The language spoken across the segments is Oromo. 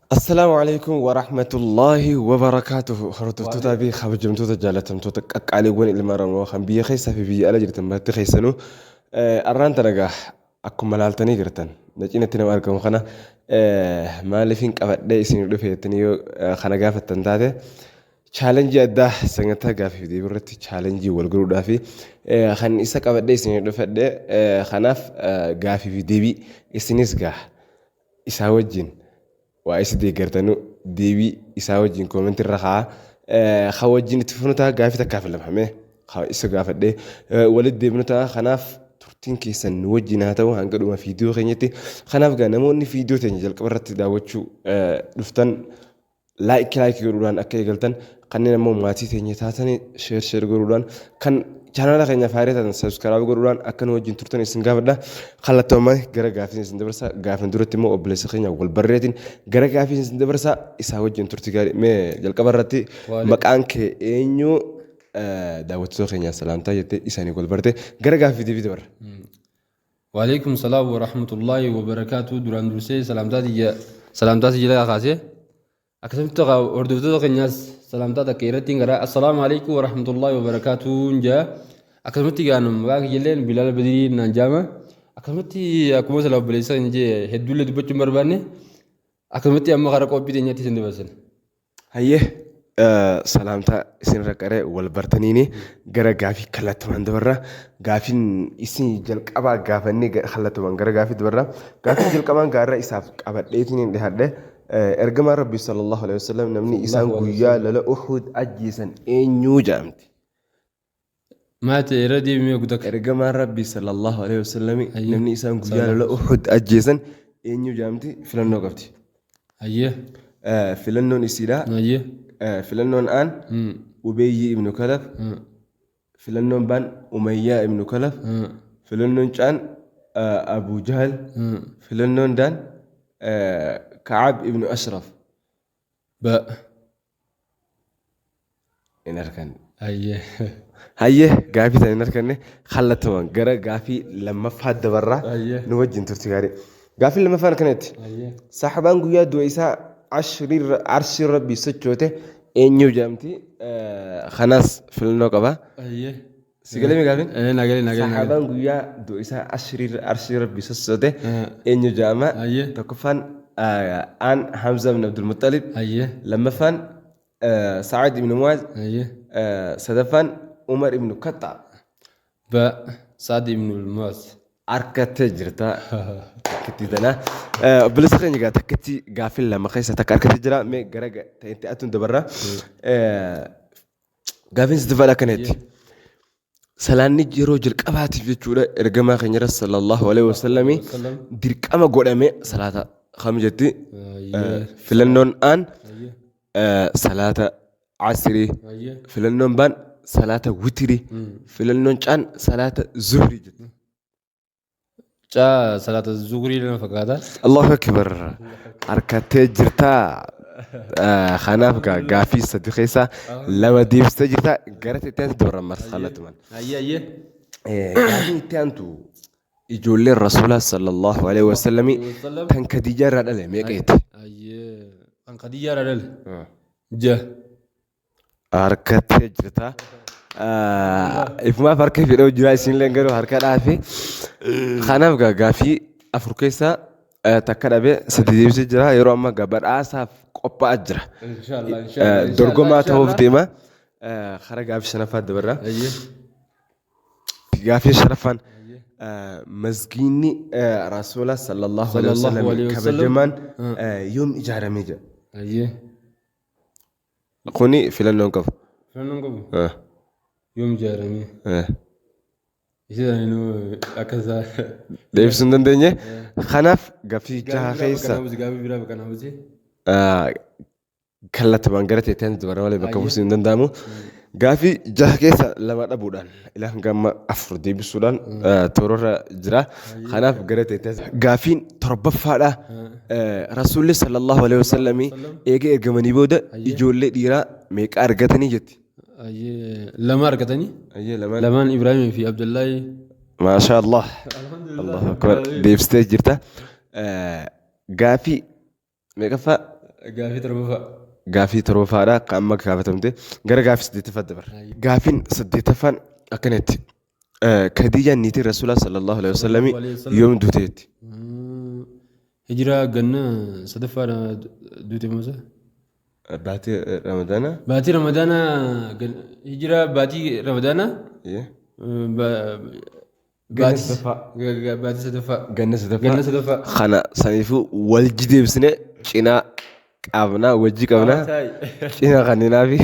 Assalaamu alaikum wa rahmatullahi wa barakaatuhu. Hordoftootaa fi kabajamtoota jaalatamtoota qaqqaaliiwwan ilma Oromoo kan biyya keessaa fi biyya ala jirtan maratti keessanuu, arraan tana gaa akkuma laaltanii jirtan na cinatti nama argamu kana maaliifin qabadhee isin dhufe jettanii yoo kana gaafattan taate, challenge addaa sagantaa gaafii fi deebii irratti challenge wal godhuudhaa fi kan isa qabadhee isin dhufadhe. Kanaaf gaafii fi deebii isinis gaa isaa wajjin waa isa deeggartanu deebii isaa wajjin comment irra kaa'a. Kan wajjin itti fufnu ta'a, gaafii takkaa fi lama mee kan isa gaafadhee walitti deebinu ta'a. Kanaaf turtiin keessan nu wajjin haa ta'u hanga dhuma viidiyoo keenyatti. Kanaaf gaa namoonni viidiyoo teenya jalqaba irratti daawwachuu dhuftan like like godhuudhaan akka eegaltan, kanneen ammoo maatii teenya taatanii share share godhuudhaan, kan chaanaala keenya faayidaa taatan subscribe godhuudhaan akka nu wajjin turtan isin gaafadha. Kallattumaan gara gaafii isin dabarsa. Gaafin duratti immoo obboleessa keenya wal barreetiin gara gaafii isin dabarsa, isaa wajjin turti gaarii. Mee jalqaba irratti maqaan kee eenyu, daawwattoota keenyaan salaamtaa jettee isaanii wal barte gara gaafii deebii dabarra. Waalaikum salaam wa rahmatullahi wa barakaatu. Duraan dursee salaamtaa tiyya salaamtaa si jala kaasee, akkasumatti hordoftoota keenyaas salaamtaa takka irratti gara assalaamu alaikum wa rahmatullahi wa barakaatu jaa. Akkasumatti gaanu maqaan kiyyalleen Bilaal Badirii naan jaama. Akkasumatti akkuma sala obboleessa keenya jee hedduullee dubbachuu hin barbaanne, akkasumatti amma karaa qophii teenyaatti isin dabarsan. Hayyee, salaamtaa isinirra qaree wal bartaniini gara gaafii kallattumaan dabarra. Gaafiin isin jalqabaa gaafannee kallattumaan gara gaafii dabarra. Gaafiin jalqabaan gaarra isaaf qabadheetiin hin dhiyaadhe. Ergamaan Rabbii sallallahu alaihi wasallam namni isaan guyyaa lola Uhud ajjeesan eenyuu jedhamti? Maal ta'e, irra deebimee guddaka. Ergamaan Rabbii sallallahu alaihi wasallam namni isaan guyyaa lola Uhud ajjeesan eenyu jedhamti? Filannoo qabdi. Hayyee. Filannoon isiidha. Hayyee. Filannoon aan Ubeeyyi ibnu Kalaf. Filannoon baan Umayyaa ibnu Kalaf. Filannoon caan Abu Jahal. Filannoon daan Ka'ab ibnu Ashraf. Ba. Hin arganne. Hayyee. Hayyee, gaafii sana hin arganne, kallattumaan gara gaafii lammaffaa dabarraa. Hayyee. Nu wajjin turti gaarii. Gaafii lammaffaan kanatti. Hayyee. Saxabaan guyyaa du'a isaa arshiin rabbii sochoote eenyu jedhamti? Kanaas filannoo qaba. Hayyee. Si galee gaafiin? Nagalee, nagalee, nagalee. Saxaabaan guyyaa du'a isaa arshii rabbii sochoote eenyu jedhama? Hayyee. Tokkoffaan aan Hamza ibn Abdul Muttalib. Hayyee. Lammaffaan Sa'ad ibn Mu'az. Hayyee. Sadaffaan Umar ibn Khattaab. Ba. Saad ibn Mu'az. Harkattee jirta. Takkittii tana. Obboleessa keenya egaa takkitti gaaffii lama keessa takka harkattee jira. Mee gara ta'etti atuun dabarra. Gaaffiin sadaffaadha akkanatti. Salaanni yeroo jalqabaatiif jechuudha ergamaa keenya irra sallallahu alaihi wasallami dirqama godhame salaata kam jetti? Filannoon aan salaata asrii. Filannoon baan salaata witirii. Filannoon caan salaata zuhrii jetti. Caa salaata zuhurii lama fakkaata. Allahu akbar, harkattee jirtaa. Kanaaf gaaffii sadi keessaa lama deebistee jirta, gara itti aantu dabarra marsa kallattumaan. Hayyee, hayyee. Gaaffiin itti aantu ijoolleen Rasuulaa sallallahu alaihi wasallamii tan Khadiijaa irraa dhale meeqa jetti? Hayyee. Kan Khadijaa irraa dhale. Jaha. Harkattee jirta. Ifumaaf harka fedhoo jira, isinillee garuu harka dhaafi. Kanaaf gaaffii afur keessaa takka dhabee sadi deebisee jira. Yeroo ammaa badhaasaaf qophaa'aa jira. Inshallah, inshallah. Dorgomaa ta'uuf deema. Karaa gaaffii shanaffaa dabarra. Hayyee. Gaaffii shanaffaan masgiinni Rasuula sallallahu alaihi Sallallahu wasallam alaihi wasallam. kabajamaan yoom ijaaramee jira? Hayyee. Kuni filannoon qabu. Filannoon qabu. Yoom ijaaramee? Isa inuu akka isaa. Deebisuu hin dandeenye. Kanaaf gaaffii jaha keessa Gaaffii biraa bakka naa buuse. Kallattumaan gara teettaan dubara malee bakka buusuu hin danda'amu. Gaaffii jaha keessa lama dhabuudhaan ilaa hanga amma afur deebisuudhaan toorarra jira. Kanaaf gara teettaan gaaffiin torbaffaadha. Rasuulli sallallahu alaihi wasallam eega ergamanii booda ijoollee dhiiraa meeqa argatanii jetti? Hayyee. Lama argatanii. Ayyee, lamaan. Lamaan Ibraahimii fi Abdullaahi. Maashaa Allah. Allahu akbar. Deebistee jirta. Gaaffii meeqaffaa? Gaafii torbaffaa. Gaafii torbaffaadha kan amma gaafatamte. Gara gaafii saddeettaffaatti dabarra. Gaafiin saddeettaffaan akkanatti. Khadiijaan niitiin Rasuulaa sallallahu alaihi wasallam yoom duuteetti? Hijiraa ganna sadaffaadha duute moosa. Baatii Ramadaanaa? Baatii Ramadaanaa, hijiraa baatii Ramadaanaa. Ganna sadaffaa. Baatii sadaffaa. Ganna sadaffaa. Ganna sadaffaa. Kana saniifuu wal deebisnee cinaa qabnaa, wajji qabnaa, cinaa kanninaa fi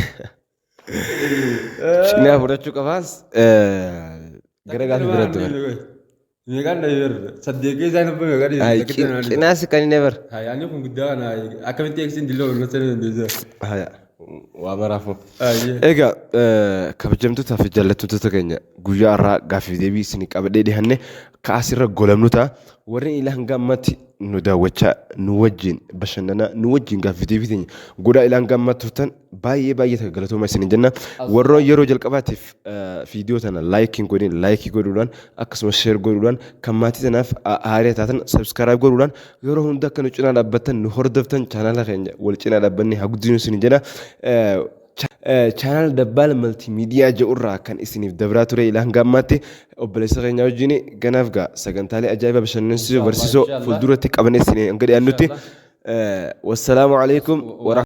cinaa fudhachuu qabaas. Gara gaafii biraatti dabarra. Meeqaan dhabeer? Saddeet keessaa nama meeqaan? Cinaas kan inni bar. Ani kun guddaa kana akkamitti eegsiin dilloo wal marsanii dandeessa? Waa maraafuu. Egaa, kabajamtootaa fi jaallattoota keenya, guyyaa har'aa gaaffii deebii isin qabadhee dhiyaanne ka asirra golamnu ta'a. Warreen ilaa hanga ammaatti nu daawwachaa, nu wajjin bashannanaa, nu wajjin gaaffii deebii teenya godhaa ilaa hanga ammaatti turtan, baay'ee baay'ee takka galatooma isin jenna. Warroon yeroo jalqabaatiif viidiyoo tana like hin godhin, like godhuudhaan, akkasumas share godhuudhaan, kan maatii tanaaf haaraa taatan subscribe godhuudhaan, yeroo hunda akka nu cinaa dhaabbattan, nu hordoftan, chaanaala keenya wal cinaa dhaabbanne haa guddinu isin jenna. Chaanaala Dabbaala Maltiimiidiyaa jedhurraa kan isiniif dabraa ture ilaa hanga ammaatti obboleessa keenya wajjin ganaaf gaa sagantaalee ajaa'iba bashannansiisoo barsiisoo fuulduratti qabannee isin hanga dhiyaannutti, wassalaamu alaikum.